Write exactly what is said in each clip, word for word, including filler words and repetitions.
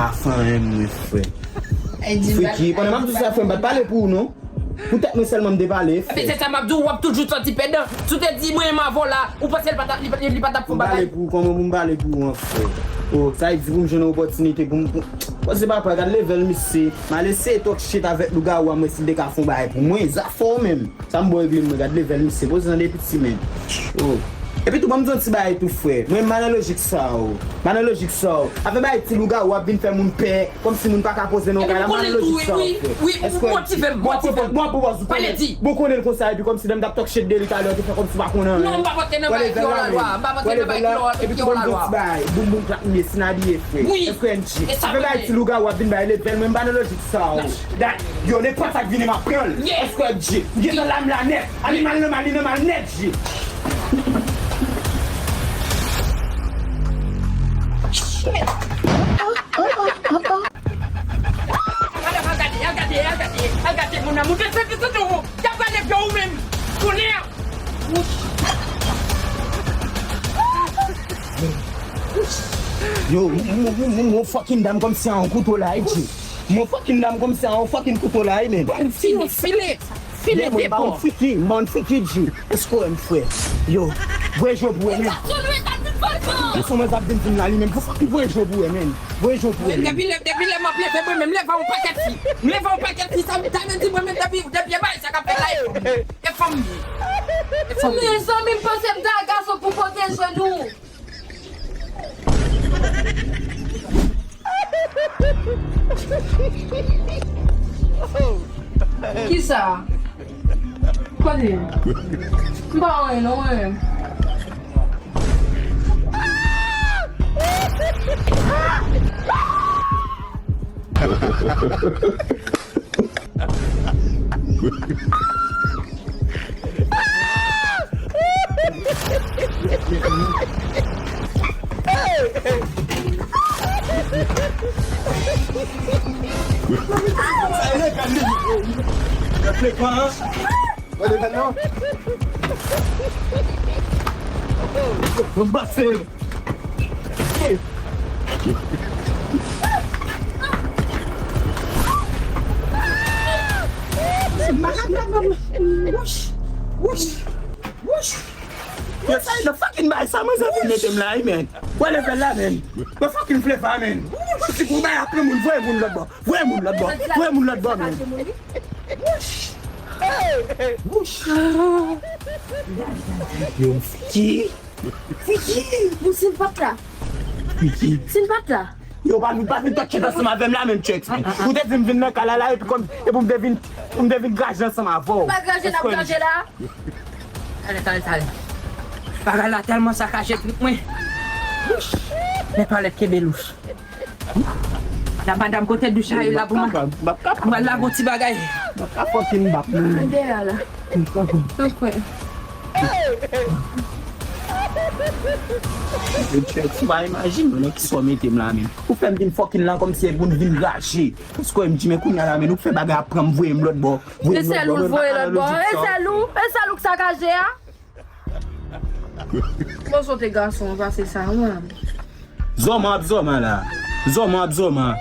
Afan, mwen, frè. Friki, pandan m ap di w sa, frè, m pa t pale pou ou, non. Pou tèt mwen sèlman m te pale, frè. Ebyen, se sa m ap di w, w ap toujou sòti pèdan. Si w te di mwen m avè w la, ou panse l pa t ap, li, li, li pa t ap fè yon bagay? M pale pou ou, kòman pou m pale pou ou an, frè? Oh, sa vle di pou m jwenn yon opòtinite pou m, pou, bon, se pa pral gad level misye. M al eseye talk shit avèk lougawou a, m wè si l te ka fè yon bagay pou mwen. Zafè w menm. Sa m bon regle mwen, gad level misye, poze nan de piti men. Oh. Epi tou, ban m di yon ti bagay tou, frè. Mwen, m pa nan lojik sa, oh. M pa nan lojik sa, oh. Afè bagay ti lougawou ap vin fè moun pè, kòmsi moun pa ka poze nan kay la, m pa nan lojik sa, oh, frè. Èske w ap di, bon, bon, bon, bon, bon, konnen l konsa, epi kòmsi lè m t ap talk shit de li talè, ou te fè kòmsi w pa konnen anyen. Non, m pa pote nan bagay ki yon lalwa, m pa pote nan bagay ki yon lalwa. Epi tou, ban m di yon ti bagay, boum boum klak, m ye, sin abiye, frè. Èske w ap di, afè bagay ti lougawou ap vin bay level, mwen, m pa nan lojik sa, oh. Dat, yo, nenpòt sa k vini, m ap pran l. Èske w ap di, m gentan la, m la nèt. Animal nòmal, li nòmal nèt, G. Al gade, al gade, al gade, al gade, mon amour, descend, descend, descend, y ap pale de ou menm. Kounye a. Yo, m, m, m, m, m, fucking dam kòmsi a yon kouto la, G. M, fucking dam kòmsi a yon fucking kouto la, men. Fini, fini. File depo. Mwen, mwen friki, mwen friki, G. Èske w wè m, frè? Yo, voye je w pou wè, men. Gason mwen t ap vin di m la, li menm, pou fucking voye je w pou wè, men. Voye je w pou wè, men. Depi lè, depi lè m ap leve mwen menm, m leve yon pakèt fi. M leve yon pakèt fi, sa, sa vle di mwen menm, depi, depi e bagay sa k ap fèt la, e fanm m ye. E fanm m ye. Mezanmi, m panse m ta gason pou pwoteje nou. Kisa? Kote? M pa wè non, mwen menm. Wouch! Wouch! Wouch! Yo, sa e nan fucking bay sa, manzè vin mete m la, wi, men. Wè level la, men. Mwen fucking Fleva, men. Wouch! Si pou bay apre moun, voye moun lòt bò. Voye moun lòt bò. Voye moun lòt bò, men. Wouch! Wouch! Yo, ki? Fiki! Bon, si l pa t la. Fiki. Si l pa t la. Yo, pa vin, pa vin touch ansanm avè m la menm, Chucks, men. Ou te di m vin nan kay la, la, epi kòm, epi m te vin, m te vin graje ansanm avè w. Pa graje, n ap graje la. Tande, tande, tande. Bagay la tèlman sakaje trip mwen. Men palèt kenbe louch. La madanm kote douch la, la pou mwen. M ap ka, m ap ka. Mwen la gon ti bagay. M ap ka fucking bap, non. Mwen deyò la. Mwen kwè. Yo, Chucks, ou pa imajine nan ki sa w mete m la menm. Ou fè m vin fucking la kòmsi e pou n vin raje. Paske m di, men kounye a la, men ou fè bagay ap pran m, voye m lòt bò. Voye m lòt bò, men m pa ka nan lojik sa. E sèl ou, e sèl ou k sakaje a? Bon, sote gason, pase sa, mwen. Zòman ap zòman la. Zòman ap zòman.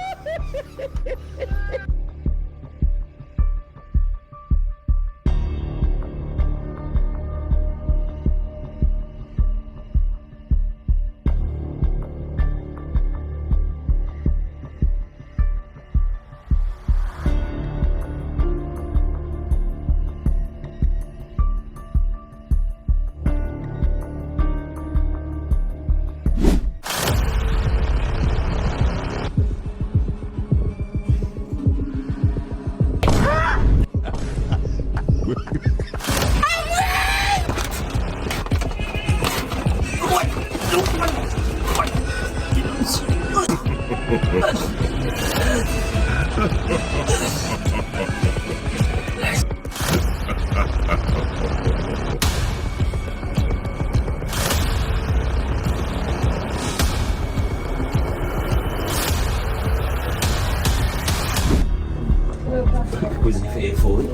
Kouzen fè efò, wi.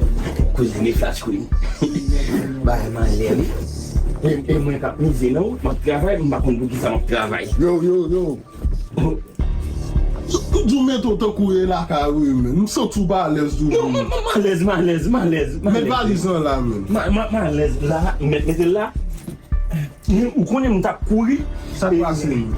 Kouzen gen flash, wi. Bagay malè, wi. E, e mwen k ap mize nan wout, m ap travay, m pa konn pou kisa m ap travay. Yo, yo, yo. Di w mete w tankou w ye lakay ou ye, menn. M santi w pa alèz toujou, menn. M alèz, m alèz, m alèz, m alèz. Met valiz lan la, menn. M alèz la, met, mete l la. Ou konnen m t ap kouri. Sa k pase, menn?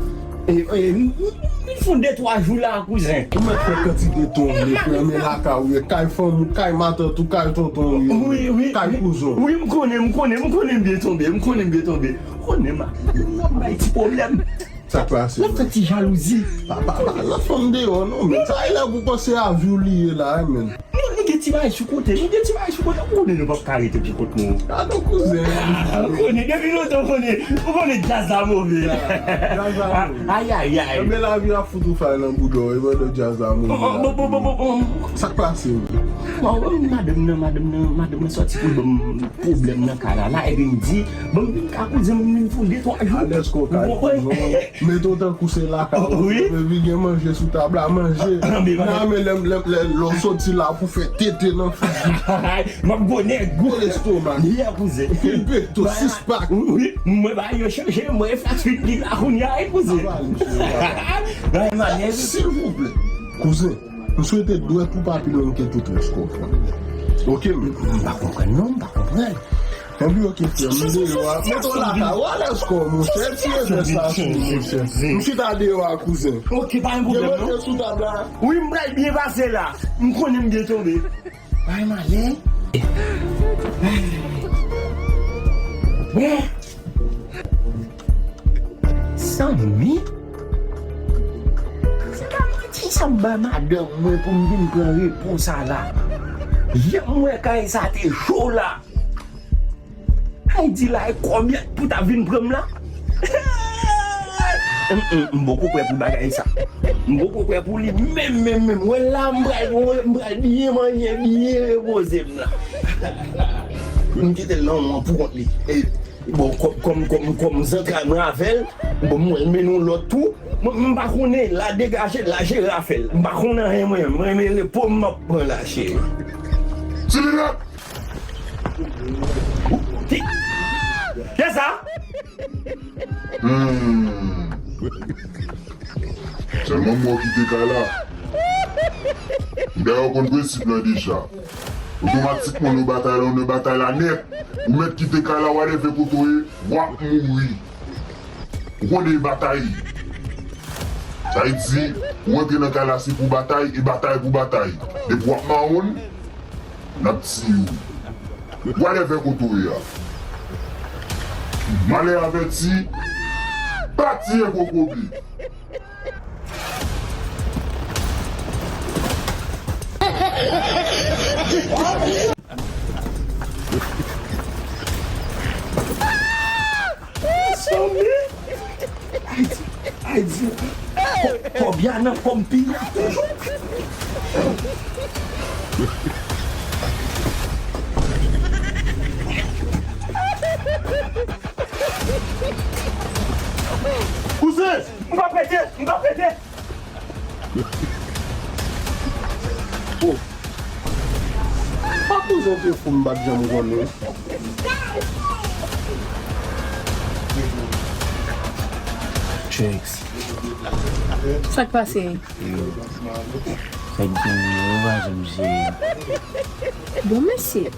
E, e, m, m, m fin fè de twa jou la, kouzen. Ou mèt fè kantite tan w vle, frè, men lakay ou ye, kay fanmi w, kay matant ou, kay tonton ou ye, kay kouzen w. Wi, wi, m konnen, m konnen, m konnen m byen tonbe, m konnen m byen tonbe. Ou konnen m, m ap bay ti pwoblèm. Sa k pase? L ap fè ti jalouzi. Pa, pa, pa, lòt fanm deyò, non, men sa e lè pou panse a vi w li ye la, wi, men. Nou, nou gen ti bagay sou kote, nou gen ti bagay sou kote. Ou konnen nou p ap ka rete pou kont nou. Gade w, kouzen. Ah, ou konnen, depi lontan, ou konnen, ou konnen djaz la move. Djaz la move. Ay, ay, ay. Enben, lavi a fout ou fay nan bouda w, e pandan djaz la move. Bon, bon, bon, bon, bon, bon. Sa k pase, menn? Bon, bon, madanm nan, madanm nan, madanm nan sòti pou l ban m pwoblèm nan kay la, la, epi m di, ban m vin ka kouzen m vin fè de twa jou. Alèz kòkay, kouzen. Mete w tankou se lakay ou. Wi. Epi gen manje sou tab la, manje. Nan men lè, lè, lè, lè w soti la pou fè tete nan figi. M ap gwo nèg. Gwo lestomak. Yeah, kouzen. Pil peto, sis pak. Wi, mwen ba yo chanje, mwen fast food li la kounye a, wi, kouzen. Silvouplè, kouzen, m swete dwèt ou pa pi long ke tout rès kò w. Ok, m, m pa konprann non, m pa konprann. Enben, ok, frè m, m deyò a. Mete w lakay ou, alèz kò w, monchè. Ti efè sa sou ou, monchè. M chita deyò a, kouzen. Ok, pa gen pwoblèm, non. Gen manje sou tab la. Wi, m pral byen pase la. M konnen m byen tonbe. Bay malè. Bon. Zanmi? Se pa manti sa m bay madanm mwen pou m vin pran repo sa la. Jan m wè kay sa te cho la. Ay di la, e konbyen pou ta vin pran m la? M, m, m poko prè pou bagay sa. M poko prè pou li menm, menm, menm. Mwen la, m pral, mwen, m pral byen manje, byen repoze m la. M kite l nan men w pou kont li. E, bon, kòm, kòm, kòm, kòm zantray mwen avè l, bon, mwen mennen yon lòt tou. Mwen, m pa konnen, la degaje, la jere afè l. M pa konnen anyen mwen, mwen renmen repo m, m ap pran la, cheri. Kisa? Hmm. Sèlman mwen kite kay la. Dayè, w konn prensip lan deja. Otomatikman, nan batay la, ou nan batay la nèt. Ou mèt kite kay la, whatever kote w ye, w ap mouri. Ou konnen batay. Sa vle di, ou rantre nan kay la, se pou batay, e batay pou batay. Depi w ap mawon, n ap tiye w. Whatever kote w ye a. Malè avèti, pa tiye kokobe. Sanble. Ay di, ay di, kò-, kòbya nan kò m pi red toujou. Kouzen, m pa pete, m pa pete. Oh. Pa kouzen te fou, m pa t janm konnen. Tricks. Sa k pase? Yo. Fèk gen yo, yo pa janm jere. Bon, mesye.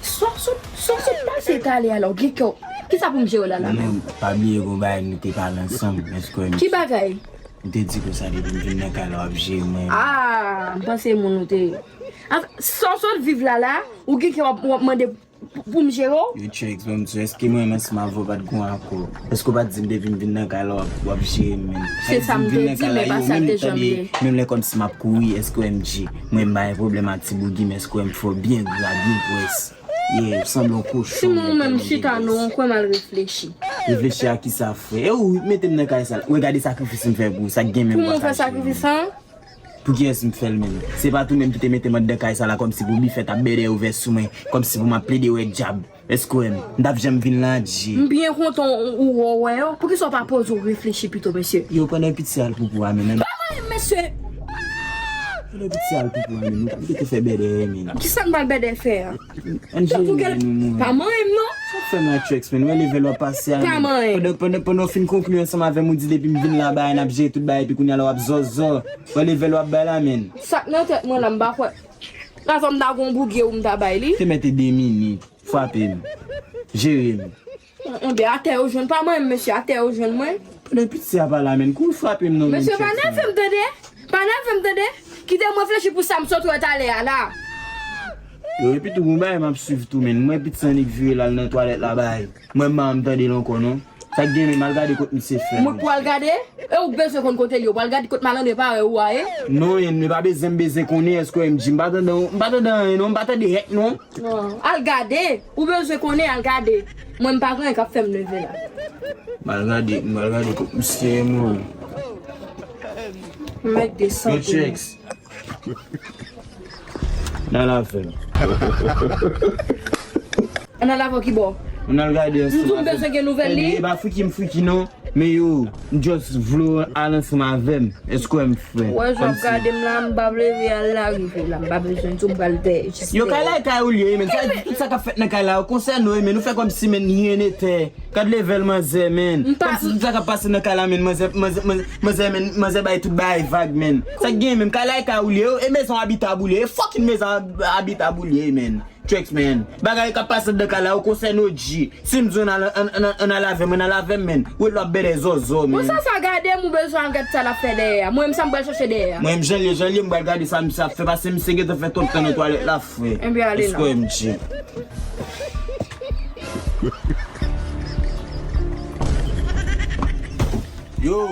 Sa w sot, sa w sot pase talè a la, w gen kè w. Kisa pou m jere w la, la menm? Non, pa bliye gon bagay nou te pale ansanm, èske w wè m... Ki bagay? M te di konsa depi m vin nan kay la w ap jere mwen. Ah, m panse moun ou te ye. Anfen, sa w sot viv la la, ou gen kè w ap, w ap mande pou, pou m jere w? Yo, Tricks, ban m di w, èske mwen menm ansanm avè w pa t gon akò? Èske w pa t di m depi m vin nan kay la w ap, w ap jere m, menn? Se sa m te di, men pa sa l te janm ye. Menm lè kòmsi m ap kouri, èske w wè m G? Mwen m pa gen pwoblèm ak ti bougi, men èske w wè m fò byen gra, byen pwès? Yeah, ou sanble yon kochon. Si mwen menm chita non, ou kwè m al reflechi. Reflechi a kisa, frè? E ou mete m nan kay sa. Ou gade sakrifis m fè pou ou, sa k gen menm pou w fè sakrifis an? Pou kiyès m fè l menm? Se pa t ou menm ki te mete m anndan kay sa la kòmsi pou bifè t ap bèdè ouvè sou mwen, kòmsi pou m ap plede wè dyab. Èske w wè m? M t ap janm vin la, G. M byen kontan ou, ou wè, ou wè yo. Poukisa w pa poze w reflechi pito, mesye? Yo, pandan piti al poupou a, men menm. Pa mwen, mesye! Lè pitit sa al pou pran men, nou pa kite fè bèdè, men. Kisa n pral bèdè fè a? Ann jere men nou, mwen. Pa manyen m non. Sa fè m ak Trex, men. Wè level w ap pase a, men. Pa manyen. Pandan, pandan, pandan w fin konkli ansanm avè m, ou di depi m vin la, bagay n ap jere tout bagay, epi kounye a la w ap zòzò. Wè level w ap bay la, men. Sa k nan tèt mwen la, m pa kwè. Razon m ta gon bougye ou m ta bay li. Te mete de minit. Frape m. Jere m. Enben, atè yo jwenn pa mwen, mesye, atè yo jwenn mwen. Pandan pitit sa pa la, men, kou frape m non, men. Mesye, pa nève m tande. Pa nève m tande. Kite m reflechi pou sa m sot wè talè a la. Yo, epi tou, gon bagay m ap swiv tou, men. Mwen pitit sa annik vire l al nan twalèt la, bay. Mwen, m pa janm tande l ankò, non. Sa k gen, men, m al gade kot misye frè. Mwen pou al gade? E ou bezwen konn kote l ye, ou pral gade kot malandren parèy ou a ye? Non, men, men pa bezwen, m bezwen konnen, èske w M G? M pa tande, m pa tande anyen, non, m pa tande hèk, non. Non. Al gade. Ou bezwen konnen, al gade. Mwen, m pa gen anyen k ap fè m leve la. M al gade, m al gade kot misye ye, mwen. M mèt desann. Yo, Trex. Ann al avè m. Ann al avè w ki bò? Ann al gade ansanm avè m. M di w m bezwen gen nouvèl li. Ebyen, e pa friki m friki, non. Men yo, m just vle w al ansanm avè m. Èske w wè m, frè? Wè, jan w ap gade m la, m p ap leve al la, rive la. M pa bezwen di w m pral dèyè, jis dèyè. Yo, kay la e kay ou li ye, men. Sa di tout sa k ap fèt nan kay la yo konsène w, men. Ou fè kòmsi, men, rien n'était. Gad level manzè, men. Kòmsi tout sa k ap pase nan kay la, men, manzè, manzè, manzè, manzè, men, manzè bay tout bagay vag, men. Sa k gen, men, kay la e kay ou li ye, e mezon abitab ou li ye, e fucking mezon ab-, abitab ou li ye, men. Trex, men. Bagay k ap pase anndan kay la yo konsène w, G. Si m di w ann al, ann, ann, ann al avè m, ann al avè m, men. Ou wè lò ap bèdè zòzò, men. Bon, sa, sa gade m, ou bezwen al gad sa l ap fè dèyè a. Mwen menm, sa m pral chache dèyè a. Mwen menm, jan l ye, jan l ye, m pral gade sa misye ap fè, paske misye gentan fè twòp tan nan twalèt la, frè. Enben, ale non. Èske w wè m, G? Yo!